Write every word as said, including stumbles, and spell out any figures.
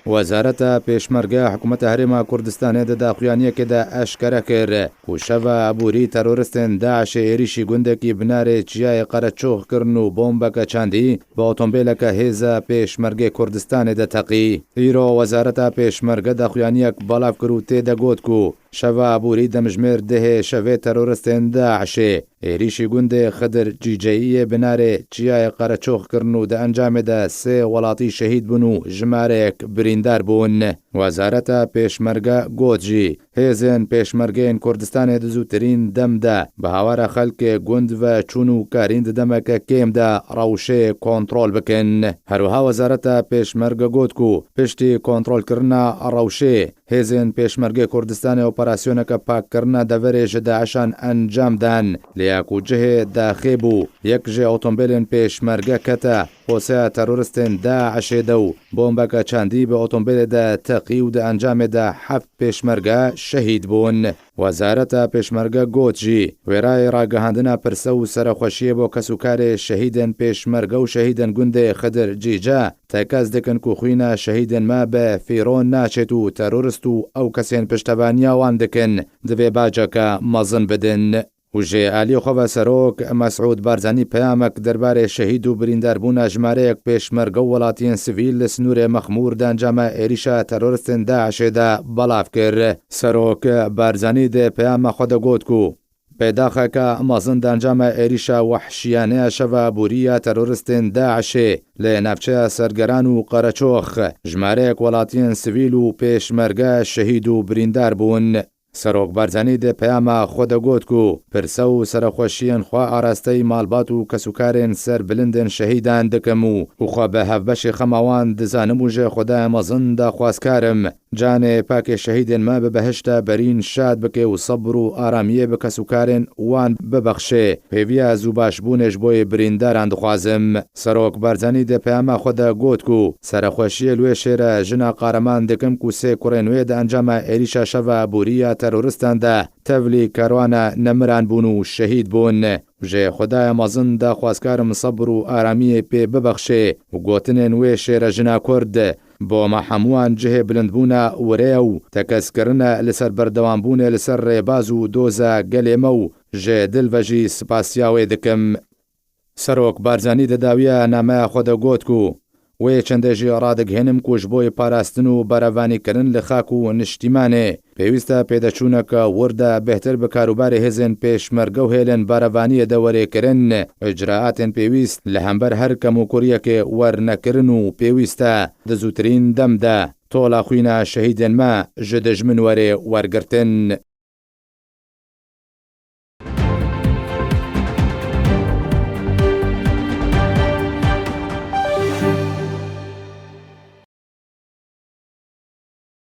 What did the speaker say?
Wezareta Pêşmerge Hikûmeta Herêma Kurdistanê di daxuyaniyekê de eşkere kir ku şeva aborî teroristên DAIŞê êrîşî gundekî binarê Çiyayê Qereçox kirin û bombeke çandî bi otombêleke hêza Pêşmergê Kurdistanê de teqî. Îro Wezareta Pêşmerge daxuyaniyek belav kir û tê de got ku şeva aborî demjimêr dehê şevê teroristên DAIŞê êrîşî gundê Xidir Cîceyiyê binarê Çiyayê Qereçox kirin û di encamê de sê welatî şehîd bûn û jimareyek birîndar bûn. Wezareta Pêşmerge got jî, hêzên Pêşmergeyên Kurdistanê di zûtirîn dem de bi hawara xelkê gund ve çûn û karîn di demeke kêm de rewşê kontrol bikin. Herwiha Wezareta Pêşmerge got ku piştî kontrolkirina rewşê, hêzên Pêşmergê Kurdistanê operasyoneke pakkirina deverê ji DAIŞan encam dan, lê ya ku cihê daxê bû, yek ji otombêlên Pêşmerge kete poseya teroristên DAIŞê de û bombeke çandî bi otombêlê de teqî û di encamê de heft Pêşmerge şehîd bûn. Wezareta Pêşmerge got jî, wêrayê ragihandina pirse û serexweşiyê bo kesûkarê şehîdên Pêşmerge û şehîdên gundê Xidir Cîce, tekez dikin ku xwîna şehîdên me bi fîron naçêt û terorist û ew kesên piştevaniya wan dikin, divê baceke mezin bidin. Û ji aliyê xwe ve Serok Mesûd Barzanî peyamek derbarê şehîd û birîndarbûna jimareyek Pêşmerge û welatiyên sivîl li sinûrê Mexmûr di encama êrîşa teroristên DAIŞê de belav kir. Serok Barzanî di peyama xwe de got ku pêdaxeke mezin di encama êrîşa wehşiyane ya şeva aborî ya teroristên DAIŞê li navçeya Sergeran û Qereçox jimareyek welatiyên sivîl û Pêşmerge şehîd û birîndar bûn. Serok Barzanî di peyama xwe de got ku pirse û serexweşiyên xwe arasteyî malbat û kesûkarên serbilindên şehîdan dikim û, û xwe bi hevbeşê xema wan dizanim û ji Xwedaya mezin daxwazkar im, canê pakê şehîdên me bi behişta berîn şad bike û sebr û aramiyê bi kesûkarên wan bibexşe. Pêviya zûbaşbûnê ji bo yê birîndaran dixwazim. Serok Barzanî di peyama xwe de got ku serexweşiyê li wê şêre jina qareman dikim ku sê kurên wê di encama êrîşa şeva aborî ya teroristan de tevlî kerwana nemiran bûn û şehîd bûn. Ji Xwedaya mezin daxwazkarim sebr û aramiyê pê bibexşê û gotinên wê şêre jina Kurd bo me hemûyan cihê bilindbûna wire ye û tekez kirine li ser berdewambûnê li ser rêbaz û doza gelê me û ji dil ve jî spasiya wê dikim. Serok Barzanî di dawiya nameya xwe de got ku wê çendê jî radigihînim ku ji bo parastin û berevanîkirin li xak û niştîmanê pêwîst e pêdeçûneke wir de bêhtir bi karûbarê hêzên pêşmerge û hêlên berevaniyê de were kirin û îcraatên pêwîst li hember her kemûkuriyekê werne kirin û pêwîst e di zûtirîn dem de tola xwîna şehîdên me ji dijmin were wergirtin.